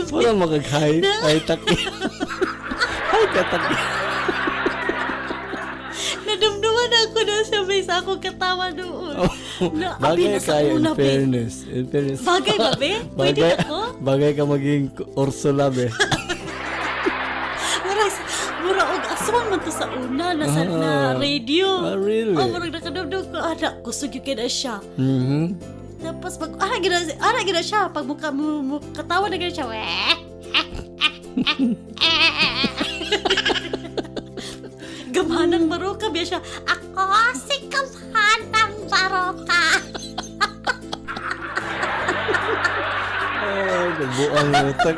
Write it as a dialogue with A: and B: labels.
A: Wala makag-hi. Hi, taki. Hi, kataki.
B: Nadumduman ako na siya may sa akong katawa noon. Na, abi
A: Bagay
B: na sa
A: kayo, in
B: una, be.
A: fairness. In fairness.
B: Bagay ba, be? Pwede
A: Bagay,
B: ako?
A: bagay ka maging Ursula, be.
B: Mura, mura og aswang man to sa una na sa na radio.
A: Ah, really?
B: Oh, murag nakadumdum ko ana kusog gyud kay na siya. Tapos pag ana gina siya pag muka mo, mo katawa na gina siya. Weh. Gamhanang baroka biya siya. Ako si Gamhanang Baroka.
A: Oh, kabuang utak.